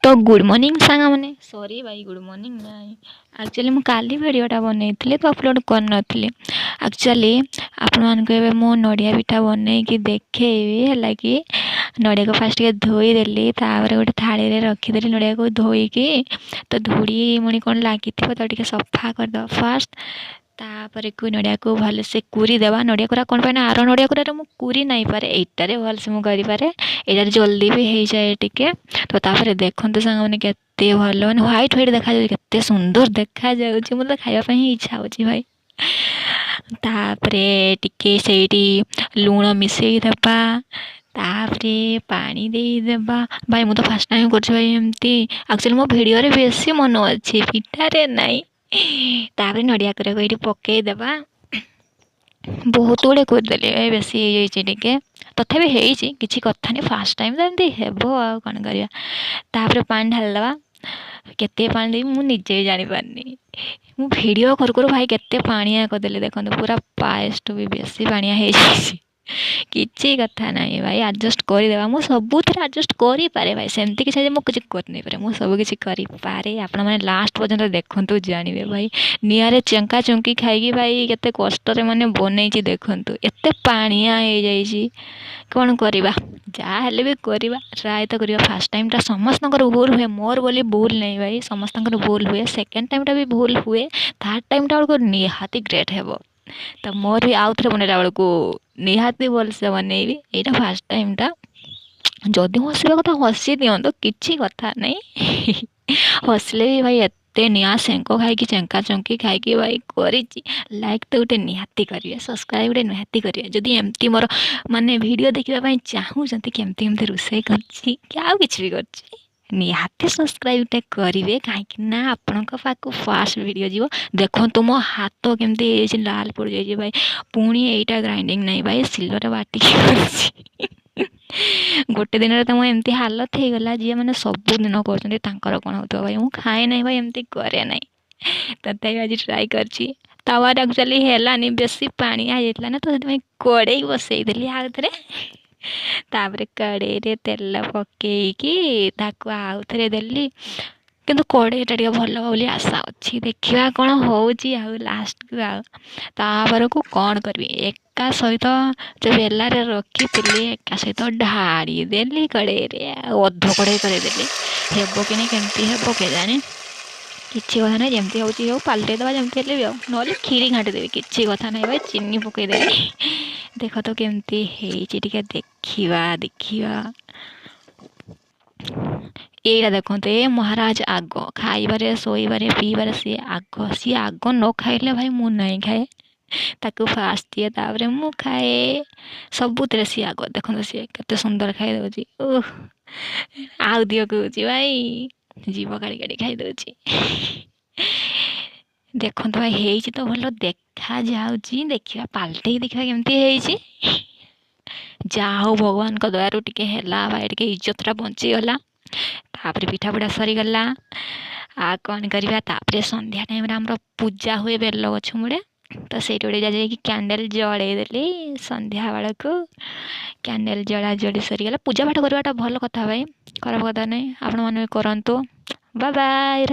ତ good morning ସାଙ୍ଗମାନେ। ସରି ଭାଇ, ଗୁଡ଼୍ ମର୍ଣ୍ଣିଂ ନାଇଁ, ଆକ୍ଚୁଆଲି ମୁଁ କାଲି ଭିଡ଼ିଓଟା ବନେଇଥିଲି ତ ଅପଲୋଡ଼ କରିନଥିଲି। ଆକ୍ଚୁଆଲି ଆପଣମାନଙ୍କୁ ଏବେ ମୁଁ ନଡ଼ିଆ ପିଠା ବନେଇକି ଦେଖେଇବି। ହେଲା କି, ନଡ଼ିଆକୁ ଫାଷ୍ଟ ଟିକେ ଧୋଇଦେଲି, ତାପରେ ଗୋଟେ ଥାଳିରେ ରଖିଦେଲି। ନଡ଼ିଆକୁ ଧୋଇକି ତ ଧୂଳି ମୁଣି କ'ଣ ଲାଗିଥିବ ତ ଟିକେ ସଫା କରିଦେବା ଫାଷ୍ଟ। ତାପରେକୁ ନଡ଼ିଆକୁ ଭଲସେ କୁରି ଦେବା। ନଡ଼ିଆ କୋରା କ'ଣ ପାଇଁ ନା ଆର ନଡ଼ିଆ କୋରାରେ ମୁଁ କୁରି ନାଇଁପାରେ, ଏଇଟାରେ ଭଲସେ ମୁଁ କରିପାରେ। ଏଇଟାରେ ଜଲ୍ଦି ବି ହେଇଯାଏ ଟିକେ। ତ ତାପରେ ଦେଖନ୍ତୁ ସାଙ୍ଗମାନେ, କେତେ ଭଲ ମାନେ ହ୍ୱାଇଟ୍ ହ୍ୱାଇଟ୍ ଦେଖାଯାଉଛି, କେତେ ସୁନ୍ଦର ଦେଖାଯାଉଛି। ମୋତେ ତ ଖାଇବା ପାଇଁ ହିଁ ଇଚ୍ଛା ହେଉଛି ଭାଇ। ତାପରେ ଟିକେ ସେଇଠି ଲୁଣ ମିଶେଇ ଦେବା, ତାପରେ ପାଣି ଦେଇଦେବା। ଭାଇ, ମୁଁ ତ ଫାଷ୍ଟ ଟାଇମ୍ କରୁଛି ଭାଇ ଏମିତି। ଆକ୍ଚୁଆଲି ମୋ ଭିଡ଼ିଓରେ ବେଶୀ ମନ ଅଛି, ପିଠାରେ ନାହିଁ। ତାପରେ ନଡ଼ିଆ କୋରାକୁ ଏଇଠି ପକେଇଦେବା। ବହୁତ ଗୁଡ଼ିଏ କରିଦେଲି, ବେଶୀ ହେଇଯାଇଛି ଟିକେ, ତଥାପି ହେଇଛି, କିଛି କଥା ନାହିଁ। ଫାଷ୍ଟ ଟାଇମ୍ ତ ଏମିତି ହେବ, ଆଉ କ'ଣ କରିବା? ତାପରେ ପାଣି ଢାଳିଦେବା। କେତେ ପାଣି ଦେବି ମୁଁ ନିଜେ ବି ଜାଣିପାରୁନି। ମୁଁ ଭିଡ଼ିଓ କରୁ କରୁ ଭାଇ କେତେ ପାଣିଆ କରିଦେଲି। ଦେଖନ୍ତୁ, ପୁରା ପାଏସଠୁ ବି ବେଶୀ ପାଣିଆ ହେଇଯାଇଛି। କିଛି କଥା ନାହିଁ ଭାଇ, ଆଡ଼ଜଷ୍ଟ କରିଦେବା। ମୁଁ ସବୁଥିରେ ଆଡ଼ଜଷ୍ଟ କରିପାରେ ଭାଇ। ସେମିତି କିଛି ନାହିଁ ଯେ ମୁଁ କିଛି କରିନେଇପାରେ, ମୁଁ ସବୁ କିଛି କରିପାରେ। ଆପଣମାନେ ଲାଷ୍ଟ ପର୍ଯ୍ୟନ୍ତ ଦେଖନ୍ତୁ, ଜାଣିବେ ଭାଇ। ନିଆଁରେ ଚେଙ୍କା ଚୁଙ୍କି ଖାଇକି ଭାଇ କେତେ କଷ୍ଟରେ ମାନେ ବନେଇଛି। ଦେଖନ୍ତୁ, ଏତେ ପାଣିଆ ହେଇଯାଇଛି। କ'ଣ କରିବା? ଯାହା ହେଲେ ବି କରିବା, ଟ୍ରାଏ ତ କରିବା। ଫାଷ୍ଟ ଟାଇମ୍ଟା ସମସ୍ତଙ୍କର ଭୁଲ ହୁଏ, ମୋର ବୋଲି ଭୁଲ ନାହିଁ ଭାଇ। ସମସ୍ତଙ୍କର ଭୁଲ ହୁଏ, ସେକେଣ୍ଡ ଟାଇମ୍ଟା ବି ଭୁଲ ହୁଏ, ଥାର୍ଡ଼ ଟାଇମ୍ଟା ବେଳକୁ ନିହାତି ଗ୍ରେଟ୍ ହେବ। ତ ମୋର ବି ଆଉ ଥରେ ବନେଇଲା ବେଳକୁ ନିହାତି ଭଲସେ ବନେଇବି। ଏଇଟା ଫାଷ୍ଟ ଟାଇମ୍ଟା। ଯଦି ହସିବା କଥା ହସି ଦିଅନ୍ତୁ, କିଛି କଥା ନାହିଁ। ହସିଲେ ବି ଭାଇ ଏତେ ନିଆଁ ସେଙ୍କ ଖାଇକି, ଚେଙ୍କା ଚୁଙ୍କି ଖାଇକି ଭାଇ କରିଛି। ଲାଇକ୍ ତ ଗୋଟେ ନିହାତି କରିବେ, ସବସ୍କ୍ରାଇବ୍ ଗୋଟେ ନିହାତି କରିବେ। ଯଦି ଏମିତି ମୋର ମାନେ ଭିଡ଼ିଓ ଦେଖିବା ପାଇଁ ଚାହୁଁଛନ୍ତି, କେମିତି କେମିତି ରୋଷେଇ କରିଛି କି ଆଉ କିଛି ବି କରିଛି, ନିହାତି ସବସ୍କ୍ରାଇବ୍ଟା କରିବେ, କାହିଁକି ନା ଆପଣଙ୍କ ପାଖକୁ ଫାଷ୍ଟ ଭିଡ଼ିଓ ଯିବ। ଦେଖନ୍ତୁ, ମୋ ହାତ କେମିତି ହେଇଯାଇଛି, ଲାଲ ପଡ଼ିଯାଇଛି ଭାଇ। ପୁଣି ଏଇଟା ଗ୍ରାଇଣ୍ଡିଙ୍ଗ ନାହିଁ ଭାଇ, ଶିଳରେ ବାଟିକି କରିଛି। ଗୋଟେ ଦିନରେ ତ ମୋ ଏମିତି ହାଲତ ହେଇଗଲା। ଯିଏ ମାନେ ସବୁଦିନ କରୁଛନ୍ତି ତାଙ୍କର କ'ଣ ହେଉଥିବ ଭାଇ? ମୁଁ ଖାଏ ନାହିଁ ଭାଇ, ଏମିତି କରେ ନାହିଁ, ତଥାପି ଆଜି ଟ୍ରାଏ କରିଛି। ତାୱାରେ ଆକ୍ଚୁଆଲି ହେଲାନି, ବେଶୀ ପାଣିଆ ହେଇଯାଇଥିଲା ନା, ତ ସେଥିପାଇଁ କଡ଼େଇ ବସେଇଦେଲି ଆଉ ଥରେ। ତାପରେ କଡ଼େଇରେ ତେଲ ପକେଇକି ତାକୁ ଆଉ ଥରେ ଦେଲି। କିନ୍ତୁ କଡ଼େଇଟା ଟିକେ ଭଲ ହେବ ବୋଲି ଆଶା ଅଛି, ଦେଖିବା କ'ଣ ହେଉଛି ଆଉ ଲାଷ୍ଟକୁ। ଆଉ ତାପରକୁ କ'ଣ କରିବି? ଏକା ସହିତ ଯେଉଁ ବେଲାରେ ରଖିଥିଲି, ଏକା ସହିତ ଢାଳି ଦେଲି କଡ଼େଇରେ, ଆଉ ଅଧ କଡ଼େଇ କରେଇଦେଲି। ହେବ କି ନାହିଁ, କେମିତି ହେବ କେଜାଣି? କିଛି କଥା ନାହିଁ, ଯେମିତି ହେଉଛି ହେଉ, ପାଲଟେଇ ଦେବା ଯେମିତି ହେଲେ ବି, ଆଉ ନହେଲେ କ୍ଷୀରି ଘାଣ୍ଟି ଦେବି। କିଛି କଥା ନାହିଁ ଭାଇ, ଚିନି ପକେଇଦେବି। ଦେଖ ତ କେମିତି ହେଇଛି, ଟିକେ ଦେଖିବା ଦେଖିବା। ଏଇଟା ଦେଖନ୍ତୁ, ଏ ମହାରାଜ ଆଗ ଖାଇବାରେ, ଶୋଇବାରେ, ପିଇବାରେ ସିଏ ଆଗ। ସିଏ ଆଗ ନ ଖାଇଲେ ଭାଇ ମୁଁ ନାଇଁ ଖାଏ। ତାକୁ ଫାଷ୍ଟ ଦିଏ, ତାପରେ ମୁଁ ଖାଏ। ସବୁଥିରେ ସିଏ ଆଗ। ଦେଖନ୍ତୁ, ସିଏ କେତେ ସୁନ୍ଦର ଖାଇଦେଉଛି। ଓହ, ଆଉ ଦିଅ କହୁଛି ଭାଇ, ଜିଭ କାଢ଼ି କାଢ଼ି ଖାଇଦେଉଛି। ଦେଖନ୍ତୁ ଭାଇ, ହେଇଛି ତ ଭଲ ଦେଖାଯାଉଛି। ଦେଖିବା, ପାଲଟେଇକି ଦେଖିବା କେମିତି ହେଇଛି। ଯାହା ହଉ, ଭଗବାନଙ୍କ ଦୟାରୁ ଟିକେ ହେଲା ଭାଇ, ଟିକେ ଇଜ୍ଜତଟା ବଞ୍ଚିଗଲା। ତାପରେ ପିଠା ପିଠା ସରିଗଲା, ଆଉ କ'ଣ କରିବା? ତାପରେ ସନ୍ଧ୍ୟା ଟାଇମ୍ରେ ଆମର ପୂଜା ହୁଏ ବେଲ ଗଛ ମୂଳେ, ତ ସେଇଠି ଗୋଟେ ଯାଇକି କ୍ୟାଣ୍ଡେଲ୍ ଜଳେଇ ଦେଲି। ସନ୍ଧ୍ୟା ବେଳକୁ କ୍ୟାଣ୍ଡେଲ୍ ଜଳା ଜଳି ସରିଗଲା। ପୂଜା ପାଠ କରିବାଟା ଭଲ କଥା ଭାଇ, ଖରାପ କଥା ନାହିଁ। ଆପଣମାନେ ବି କରନ୍ତୁ। Bye bye.